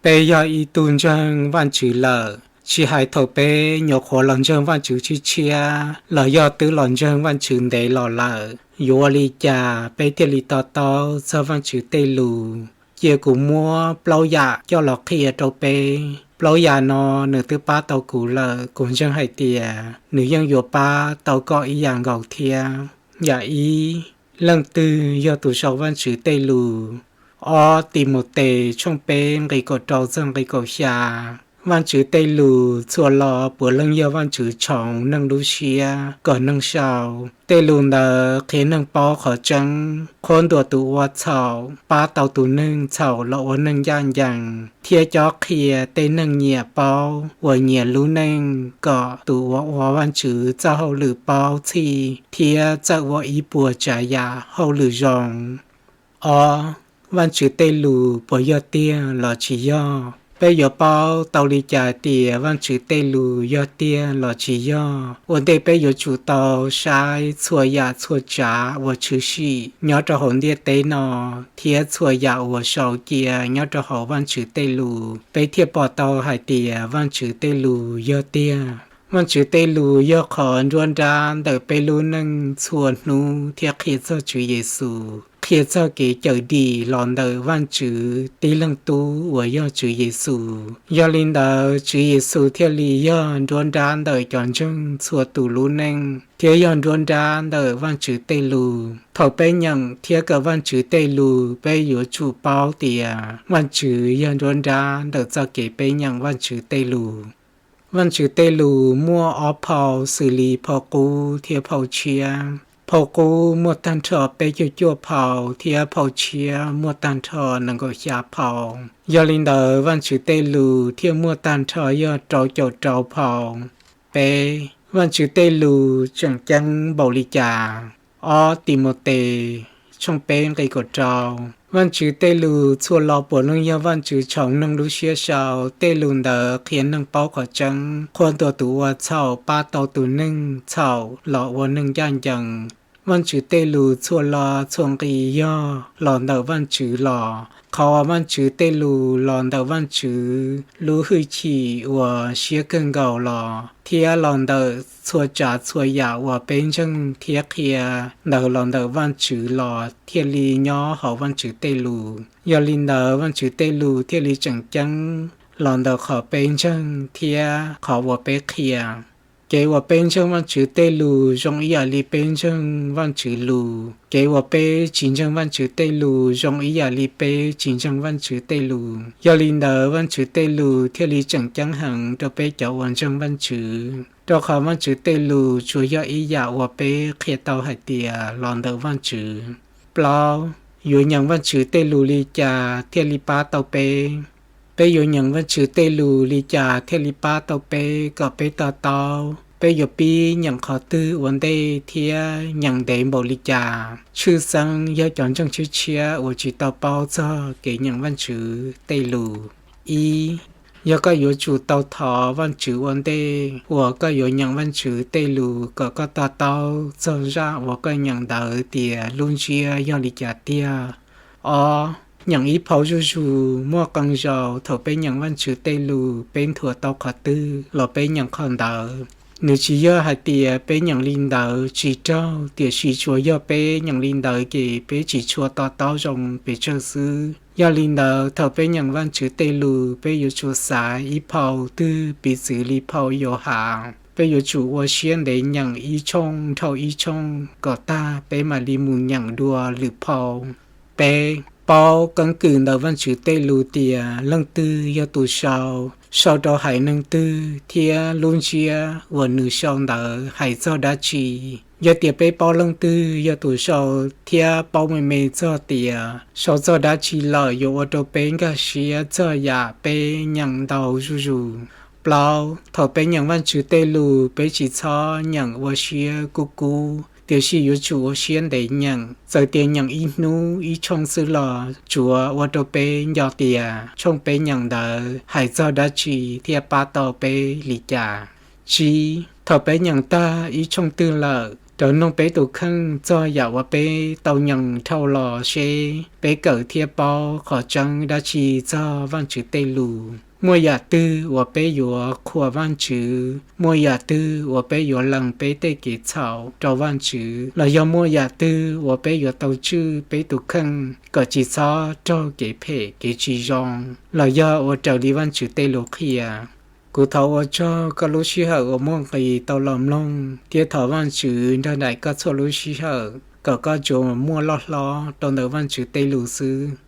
Peb yog ib tug ntseeg Vajtswv lawm, tsis hais thaum peb nyuam qhuav los ntseeg Vajtswv tshiab tshiab los yog twb los ntseeg Vajtswv ntev los lawm, yuav ua li cas peb thiaj li to taub txog Vajtswv tej lus? Cia kuv muab plaub yam coj los qhia rau peb. Plaub yam no nws twb pab tau kuv lawm, kuv ntseeg hais tias nws yeej yuav pab tau koj ib yam nkaus thiab. Yam ib, leej twg yog tus sau Vajtswv tej lus? Ob Timautes tshooj peb nqe kaum rau txog nqe kaum xya. Vajtswv tej lus txhua lo puav leej yog Vajtswv tshoov neeg lub siab kom neeg sau. Tej lus ntawd qhia neeg paub qhov tseeb, qhuab ntuas tus ua txhaum, pab tau tus neeg txhaum los ua neeg ncaj ncees, thiab cob qhia tej neeg nyiam paub uas nyias lub neej kom tus uas ua Vajtswv txoj hauj lwm paub txhij thiab txawj ua ib puas tsav yam hauj lwm zoo. Ob, Vajtswv tej lus puas yog tiag los tsis yog? Peb yuav paub tau li cas tias Vajtswv tej lus yog tiag los tsis yog? Ua ntej peb yuav tsum tau saib txhua yam txhua tsav uas tshwm sim nyob rau hauv ntiaj teb no thiab txhua yam uas sau cia nyob rau hauv Vajtswv tej lus, peb thiaj pom tau hais tias Vajtswv tej lus yog tiag. Vajtswv tej lus yog qhov nruab nrab ntawm peb lub neej txhua hnub thiab qhia txog Tswv Yexus, qhia txog kev cawm dim los ntawm Vajtswv tib leeg Tub uas yog Tswv Yexus. Yog li ntawd Tswv Yexus thiaj li yog nruab nrab ntawm cov ntseeg txhua tus lub neej thiab yog nruab nrab ntawm Vajtswv tej lus. Thaum peb nyeem thiab kawm Vajtswv tej lus, peb yuav tsum paub tias Vajtswv yog nruab nrab ntawm txoj kev peb nyeem Vajtswv tej lus. Vajtswv tej lus muaj ob phau xws li phau qub thiab phau tshiab. Phau qub muaj tag nrho peb caug cuaj phau thiab phau tshiab muaj tag nrho nees nkaum xya phau. Yog li ntawd Vajtswv tej lus thiaj muaj tag nrho yog rau caum rau phau. Peb, Vajtswv tej lus tseem ceeb npaum li cas? Ob Timautes tshooj peb nqe kaum rau. Vajtswv tej lus txhua lo puav leej yog Vajtswv tshoov neeg lub siab sau. Tej lus ntawd qhia neeg paub qhov tseeb, qhuab ntuas tus ua txhaum, pab tau tus neeg txhaum los ua neeg ncaj ncees. Vajtswv tej lus txhua lo txhua nqi yog los ntawm Vajtswv los. Qhov uas Vajtswv tej lus los ntawm Vajtswv lub hwj chim uas siab kawg nkaus los, thiab los ntawm txhua tsav txhua yam uas peb ntseeg thiab qhia ntawd los ntawm Vajtswv los thiaj li nyob hauv Vajtswv tej lus. Yog li ntawd Vajtswv tej lus thiaj li tseem ceeb los ntawm qhov peb ntseeg thiab qhov uas peb qhia. Kev uas peb ntseeg Vajtswv tej lus zoo ib yam li peb ntseeg Vajtswv lus. Kev uas peb tsis ntseeg Vajtswv tej lus zoo ib yam li peb tsis ntseeg Vajtswv tej lus. Yog li ntawd Vajtswv tej lus thiaj li tseem ceeb heev rau peb cov uas ntseeg Vajtswv, rau qhov Vajtswv tej lus tsuas yog ib yam uas peb qhia tau hais tias los ntawm Vajtswv. Plaub, yuav nyeem Vajtswv tej lus li cas thiaj li pab tau peb? Peb yuav nyeem Vajtswv tej lus li cas thiaj li pab tau peb kom peb to taub? Peb yuav pib nyeem qhov twg ua ntej thiab nyeem ntev npaum li cas? Tshwj xeeb yog cov ntseeg tshiab tshiab uas tsis tau paub txog kev nyeem Vajtswv tej lus. Ib, yog koj yuav tsum tau thov Vajtswv ua ntej uas koj yuav nyeem Vajtswv tej lus kom koj to taub txog zaj uas koj nyeem ntawd tias lub ntsiab yog li cas tiag. Ob, nyeem ib phau zuj zus muaj qee zaus thaum peb nyeem Vajtswv tej lus peb nthuav tau qhov twg los peb nyeem qhov ntawd. Nws tsis yog hais tias peb nyeem li ntawd tsis raug, tiam sis tsuas yog peb nyeem li ntawd ces peb tsis tshua to taub zoo pes tsawg xwb. Yog li ntawd thaum peb nyeem Vajtswv tej lus peb yuav tsum xaiv ib phau twg piv txwv li phau Yauhas. Peb yuav tsum ua siab ntev nyeem ib tshooj dhau ib tshooj kom tag peb mam li mus nyeem dua lwm phau. Peb, paub keeb kwm ntawm Vajtswv tej lus tias leej twg yog tus sau, sau rau haiv neeg twg thiab lub ntsiab uas nws sau ntawd hais txog dab tsi. Yog tias peb paub leej twg yog tus sau thiab paub me me txog tias sau txog dab tsi lawm yuav ua rau peb nkag siab txog yam peb nyeem ntau zuj zus. Plaub, thaum peb nyeem Vajtswv tej lus peb tsis txhob nyeem ua siab kub kub, tiam sis yuav tsum ua siab ntev nyeem. Txawm tias nyeem ib hnub ib tshooj xwb los tsuav ua rau peb nco tias tshooj peb nyeem ntawd hais txog dab tsi thiab pab tau peb li cas. Tsib, thaum peb nyeem tag ib tshooj twg lawm, Rov noog peb tus kheej txog yam uas peb tau nyeem dhau los seb peb kawm thiab paub qhov tseeb dab tsi txog Vajtswv tej lus. Muaj yam twg uas peb yuav qhuas Vajtswv, muaj yam twg uas peb yuav lees peb tej kev txhaum rau Vajtswv, los yog muaj yam twg uas peb yuav tau tswj peb tus kheej kom tsis txhob raug kev phem kev tsis zoo, los yog ua raws li Vajtswv tej lus qhia. Kuv thov ua tsaug koj lub sij hawm uas muaj nqis tau los mloog thiab thov Vajtswv nrog nraim koj txhua lub sij hawm kom koj tsuas muaj loj hlob rau ntawm Vajtswv tej lus xwb.